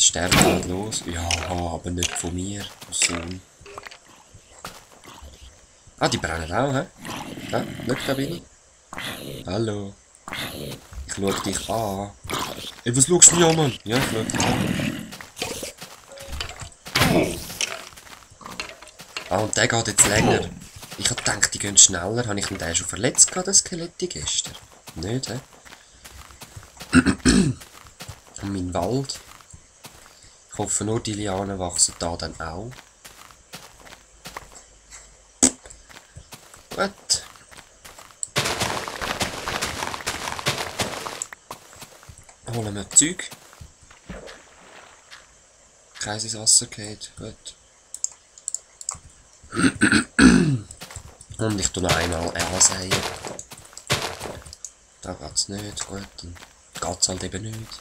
sterben halt los. Ja, aber nicht von mir, du Sohn. Ah, die brennen auch, hä? Ja, schau, da bin ich. Hallo. Ich schau dich an. Ey, was schaust du mich an, Mann? Ja, ich schau dich an. Ah, und der geht jetzt länger. Ich hab gedacht, die gehen schneller. Habe ich den schon verletzt gehabt, das Skelett gestern? Nicht, hä? Und mein Wald. Ich hoffe nur, die Lianen wachsen da dann auch. Gut. Holen wir Zeug. Kein ins Wasser geht. Gut. Und ich tue noch einmal ansäen. Da geht's nicht. Gut, dann geht's halt eben nicht.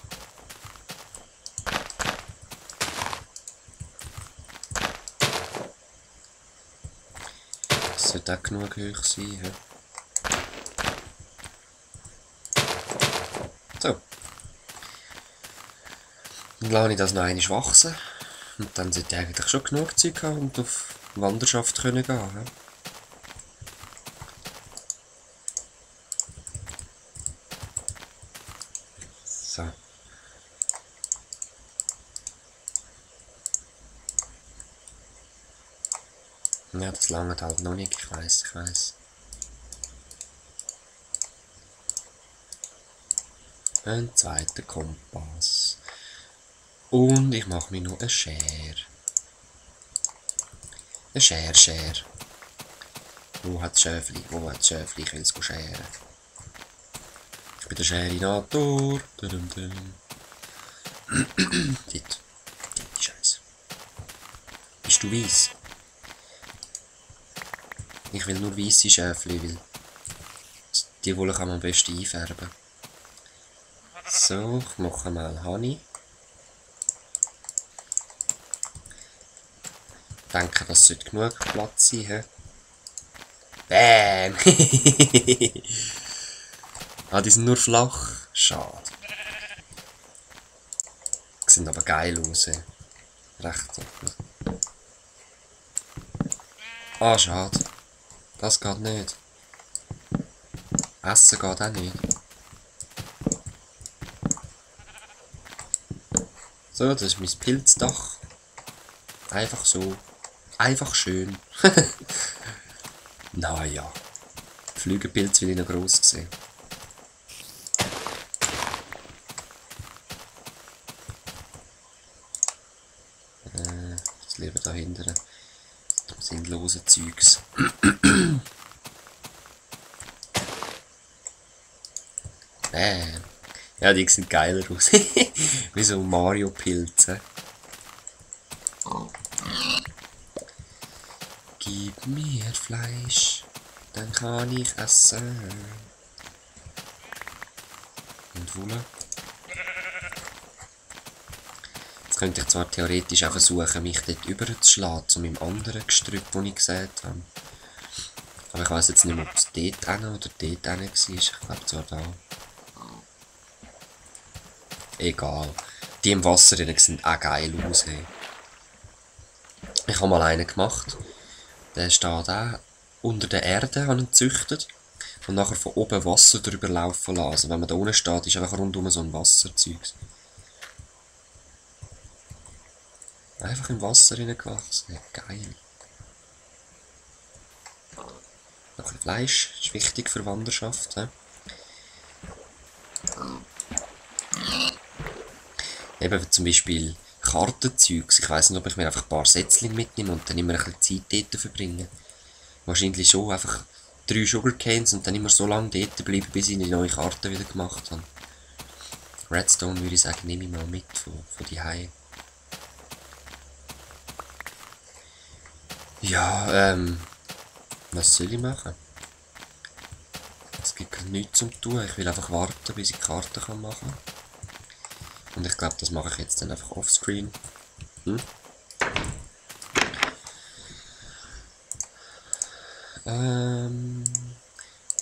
Das sollte auch genug hoch sein. He? So. Dann lasse ich das noch einmal wachsen. Und dann sollte ich eigentlich schon genug Zeug haben und auf Wanderschaft können gehen. He? So. Ja, das langt halt noch nicht, ich weiss. Ein zweiter Kompass. Und ich mache mir noch eine Schere. Eine Schere. Wo hat das Schäfli? Ich will es scheren. Ich bin der Scherinator. Dort. Die Scheiße. Bist du weiss? Ich will nur weisse Schäfli, weil die Wolle kann man am besten einfärben. So, ich mache mal Honey. Ich denke, das sollte genug Platz sein. He? Bam! Ah, die sind nur flach. Schade. Die sehen aber geil aus. He? Recht. Ah, schade. Das geht nicht. Essen geht auch nicht. So, das ist mein Pilzdach. Einfach so. Einfach schön. Naja. Flügelpilz will ich noch gross sehen. Das lieber da hinten. Sinnlose Zeugs. Ja, die sehen geiler aus. Wie so Mario-Pilze. Gib mir Fleisch, dann kann ich essen. Und Wolle. Jetzt könnte ich zwar theoretisch auch versuchen, mich dort überzuschlagen, zu meinem anderen Gestrüpp, das ich gesehen habe. Aber ich weiss jetzt nicht mehr, ob es dort hin oder dort hin war. Ich glaube zwar da. Egal. Die im Wasser sehen auch geil aus. Hey. Ich habe mal einen gemacht. Der steht auch unter der Erde, habe ihn gezüchtet. Und nachher von oben Wasser drüber laufen lassen. Also wenn man da unten steht, ist einfach rundum so ein Wasserzeug. Einfach im Wasser reingewachsen. Ja, geil. Noch ein Fleisch. Ist wichtig für Wanderschaft. He? Eben zum Beispiel Kartenzeugs. Ich weiss nicht, ob ich mir einfach ein paar Sätzchen mitnehme und dann immer ein bisschen Zeit dort verbringe. Wahrscheinlich schon einfach 3 Sugarcanes und dann immer so lange dort bleiben, bis ich eine neue Karte wieder gemacht habe. Redstone würde ich sagen, nehme ich mal mit von die Hause. Ja, was soll ich machen? Es gibt nichts zum tun. Ich will einfach warten, bis ich die Karte machen kann. Und ich glaube, das mache ich jetzt dann einfach offscreen.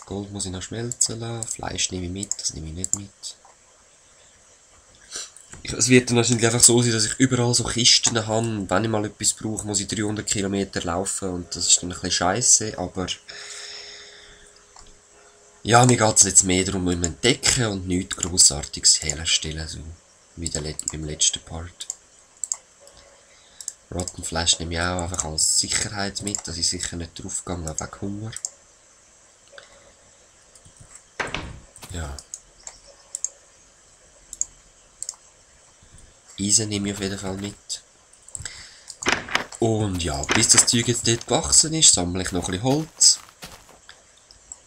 Gold muss ich noch schmelzen lassen. Fleisch nehme ich mit, das nehme ich nicht mit. Es wird dann wahrscheinlich einfach so sein, dass ich überall so Kisten habe. Wenn ich mal etwas brauche, muss ich 300 Kilometer laufen und das ist dann ein bisschen scheisse, aber ja, mir geht es jetzt mehr darum, um Entdecken und nichts Grossartiges herstellen, so wie beim letzten Part. Rotten Flash nehme ich auch einfach als Sicherheit mit, dass ich sicher nicht draufgehe wegen Hunger. Ja. Eisen nehme ich auf jeden Fall mit. Und ja, bis das Zeug jetzt dort gewachsen ist, sammle ich noch ein bisschen Holz.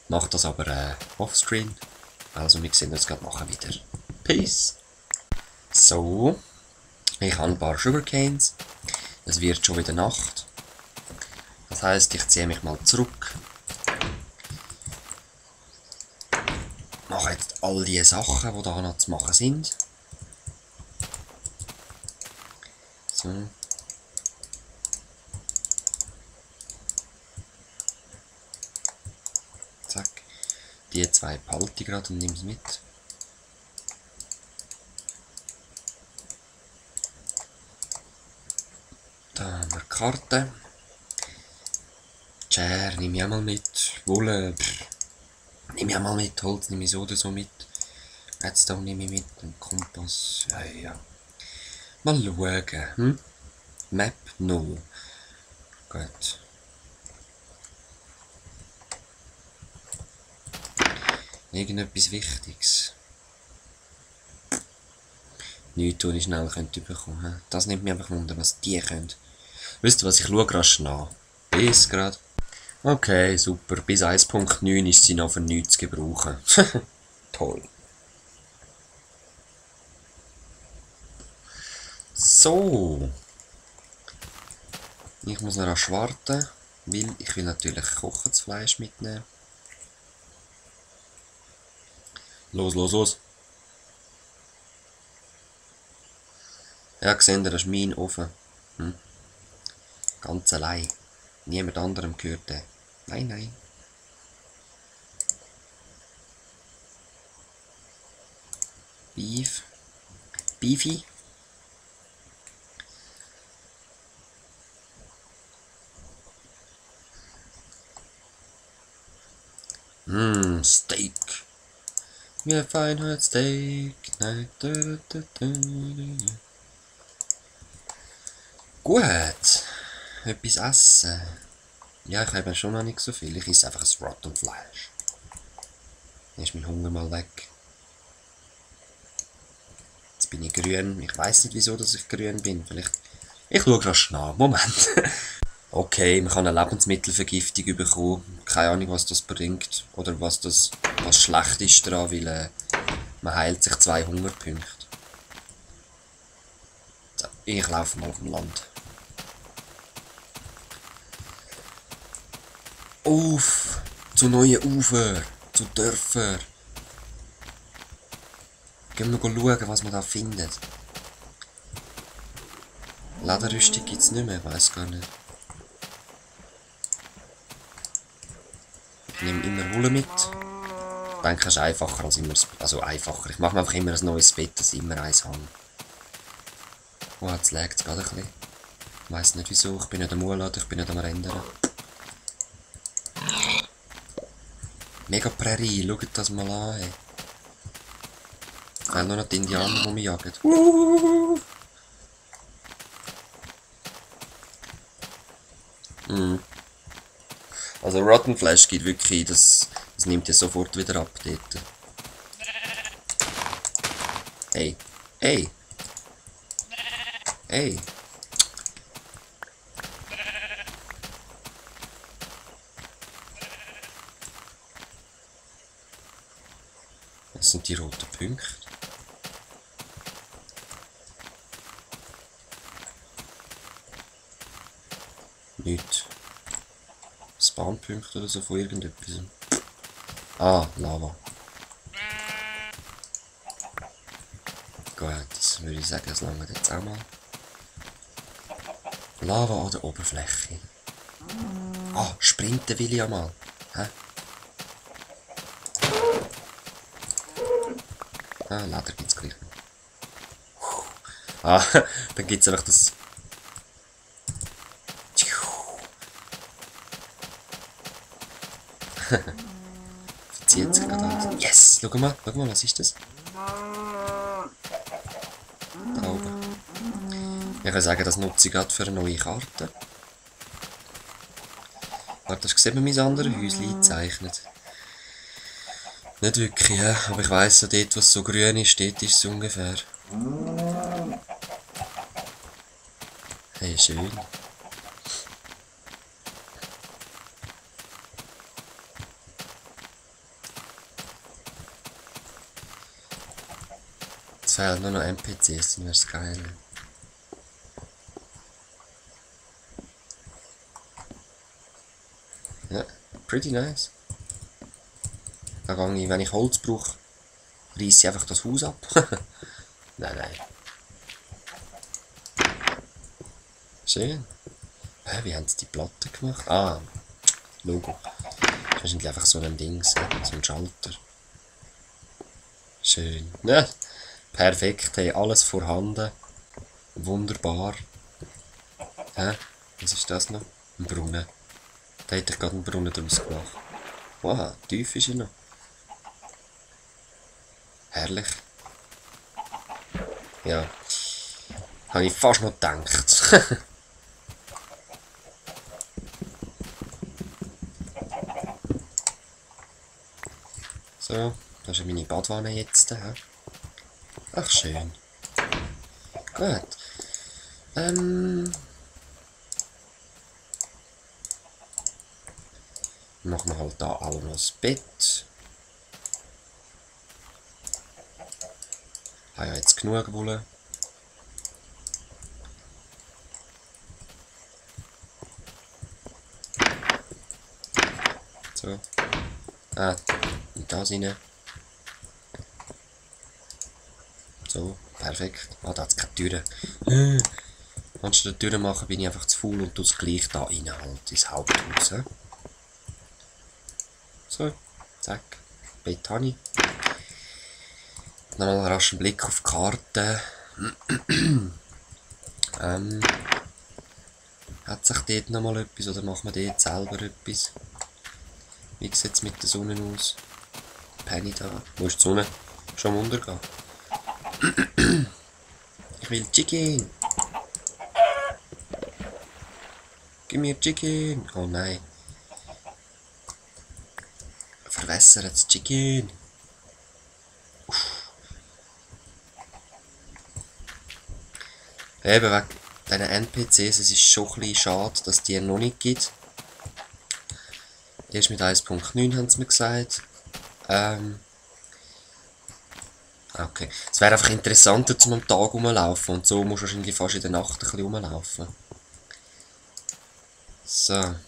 Mache das aber offscreen. Also wir sehen uns gerade nachher wieder. Peace! So, ich habe ein paar Sugarcanes. Es wird schon wieder Nacht. Das heisst, ich ziehe mich mal zurück. Mache jetzt all die Sachen, die da noch zu machen sind. So. Zack. Die zwei behalte ich gerade und nehme sie mit. Da haben wir Karte. Chair nehme ich auch mal mit. Wolle nehme ich auch mal mit. Holz nehme ich so oder so mit. Redstone nehme ich mit. Und Kompass. Ja, ja. Mal schauen. Map 0. Gut. Irgendetwas Wichtiges. Nichts, was ich schnell bekommen könnte. Das nimmt mich einfach wunder, was die können. Wisst ihr was, ich schaue rasch nach. Bis gerade. Okay, super. Bis 1.9 ist sie noch für nichts zu gebrauchen. Toll. So. Ich muss noch rasch warten, weil ich will natürlich kochendes Fleisch mitnehmen. Los, los, los. Ja, gesehen, das ist mein Ofen. Ganz allein. Niemand anderem gehört der. Nein, nein. Beef. Beefy. Steak. Wir feiern heute Steak. Gut. Etwas essen. Ja, ich habe schon noch nicht so viel. Ich esse einfach ein Rotten Fleisch. Dann ist mein Hunger mal weg. Jetzt bin ich grün. Ich weiß nicht, wieso dass ich grün bin. Vielleicht. Ich schaue rasch nach. Moment. Okay, man kann eine Lebensmittelvergiftung bekommen. Keine Ahnung, was das bringt. Oder was schlecht ist daran, weil man heilt sich 2 Hungerpunkte. So, ich laufe mal auf dem Land. Auf! Zu neuen Ufer! Zu Dörfern! Gehen wir schauen, was man da findet. Lederrüstung gibt es nicht mehr, ich weiß gar nicht. Ich nehme immer Wolle mit. Ich denke, es ist einfacher als immer. Also einfacher. Ich mache mir einfach immer ein neues Bett, dass ich immer eins habe. Oh, jetzt lag es gerade ein bisschen. Ich weiss nicht wieso. Ich bin nicht am Urladen, ich bin nicht am Rendern. Mega Prärie, schaut das mal an. Ey. Ich will nur noch die Indianer, die mich jagen. Also Rotten Flash gibt wirklich, das nimmt ja sofort wieder ab dort. Hey. Hey. Hey. Das sind die roten Punkte. Nicht. Spawnpunkte oder so von irgendetwas. Ah, Lava. Gut, das würde ich sagen, das langt jetzt auch mal. Lava an der Oberfläche. Ah, sprinten will ich ja mal. Hä? Ah, Leder gibt's gleich noch. Ah, dann gibt es einfach das... Verzieht sich gerade alles. Yes! Schau mal, was ist das? Da oben. Ich kann sagen, das nutze ich gerade für eine neue Karte. Warte, hast du gesehen, mein anderes Häuschen gezeichnet? Nicht wirklich, ja. Aber ich weiss ja, dort, was so grün ist, dort ist es ungefähr. Hey, schön. Jetzt fehlen nur noch NPCs, dann wär's geil. Ja, pretty nice. Da gehe ich, wenn ich Holz brauche, reiße ich einfach das Haus ab. Nein. Schön. Hä, wie haben sie die Platte gemacht? Ah, Logo. Das ist wahrscheinlich einfach so ein Ding, so ein Schalter. Schön. Ja, perfekt, hey, alles vorhanden. Wunderbar. Hä? Was ist das noch? Ein Brunnen. Da hätte ich gerade einen Brunnen draus gemacht. Wow, tief ist er noch. Herrlich. Ja. Habe ich fast noch gedacht. So, das ist meine Badwanne jetzt. Ach, schön. Gut. Machen wir halt da auch noch das Bett. Habe ja jetzt genug Wolle. So. Und das rein. So, perfekt. Ah, da hat es keine Türen. Anstatt die Türen machen, bin ich einfach zu faul und tue es gleich da rein halt ins Haupthaus. So, zack. Bett habe ich. Nochmal einen raschen Blick auf die Karte. Hat sich dort nochmal etwas oder machen wir dort selber etwas? Wie sieht es mit der Sonne aus? Penny da. Wo ist die Sonne? Schon am Untergehen. Ich will Chicken. Gib mir Chicken. Oh nein. Verwässertes Chicken. Eben wegen diesen NPCs, es ist schon ein bisschen schade, dass die noch nicht gibt. Erst mit 1.9 haben sie mir gesagt. Okay. Es wäre einfach interessanter, zum am Tag rumlaufen und so musst du wahrscheinlich fast in der Nacht ein bisschen rumlaufen. So. Machen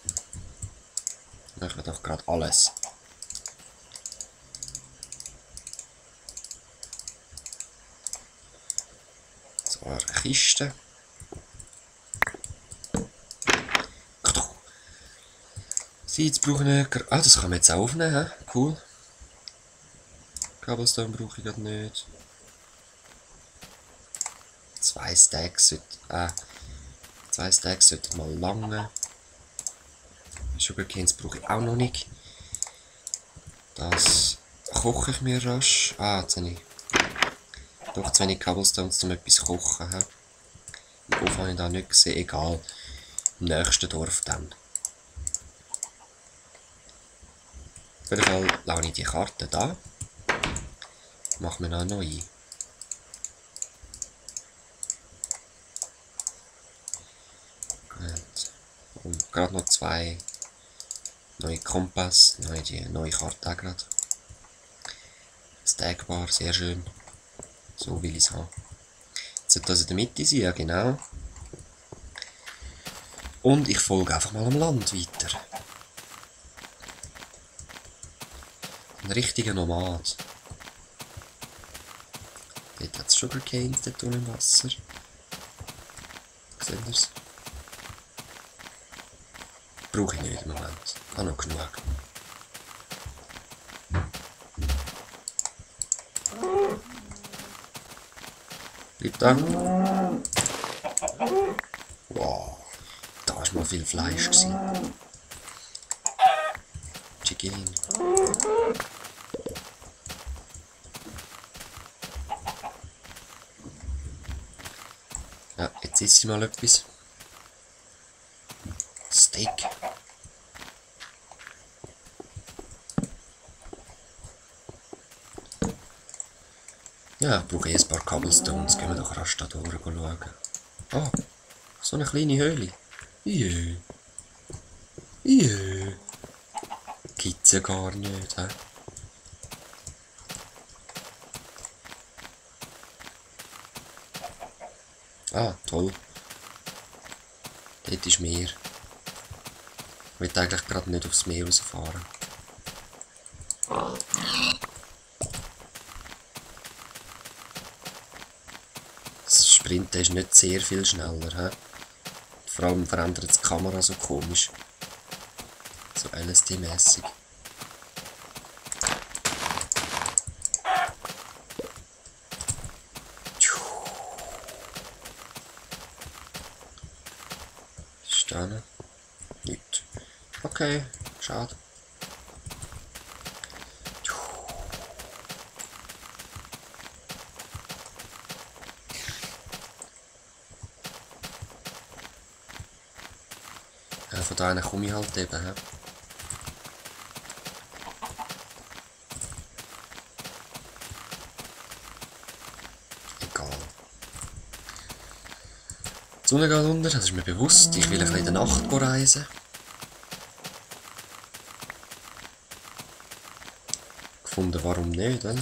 wir doch gerade alles. So, eine Kiste. So, jetzt brauche ich... Ah, das kann man jetzt auch aufnehmen, he? Cool. Cobblestone brauche ich gerade nicht. 2 Stacks sollten mal lange. Sugarcanes brauche ich auch noch nicht. Das koche ich mir rasch. Ah, jetzt habe ich doch zu wenig Cobblestones, um etwas zu kochen. Im Ofen habe ich da nicht gesehen. Egal. Im nächsten Dorf dann. Auf jeden Fall lasse ich die Karte da. Machen wir noch eine neue. Gut. Und gerade noch 2 neue Kompass, die neue Karte auch gerade. Stackbar, sehr schön. So will ich es haben. Jetzt sollte das in der Mitte sein, ja genau. Und ich folge einfach mal am Land weiter. Ein richtiger Nomad. Dort hat es Sugarcanes, dort unten im Wasser. Seht ihr es? Brauche ich nicht im Moment. Ich habe noch genug. Bleib da. Wow, da war mal viel Fleisch. Chicken. Ja, jetzt isst sie mal etwas. Steak. Ja, ich brauche ein paar Cobblestones. Gehen wir doch rasch da durch schauen. Oh, so eine kleine Höhle. Jö. Jö. Gibt's ja gar nicht, hä? Ah, toll. Dort ist Meer. Ich will eigentlich gerade nicht aufs Meer rausfahren. Das Sprinten ist nicht sehr viel schneller, hä? Vor allem verändert die Kamera so komisch. So LSD-mässig. Ist da noch? Nicht. Okay, schade. Ja, von da komme ich halt eben. He? Egal. Die Sonne geht unter, das ist mir bewusst. Ich will ein bisschen in der Nacht reisen. Gefunden, warum nicht, oder?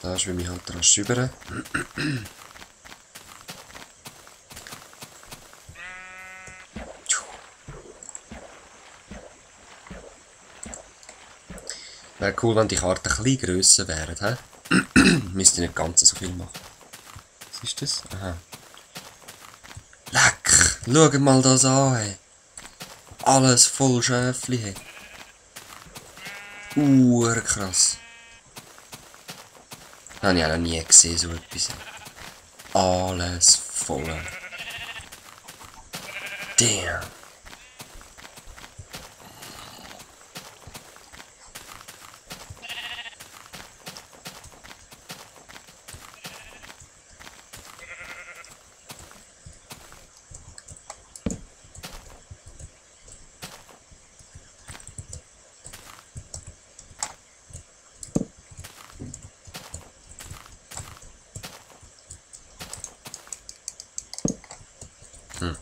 Da schwimme ich halt rasch rüber. Wäre cool, wenn die Karte ein bisschen grösser wären, hä? Müsste nicht ganz so viel machen. Was ist das? Aha. Leck! Schau mal das an, hey. Alles voll Schäfli, hey. Krass. Habe ich auch noch nie gesehen, so etwas. Alles voll. Damn. Hm.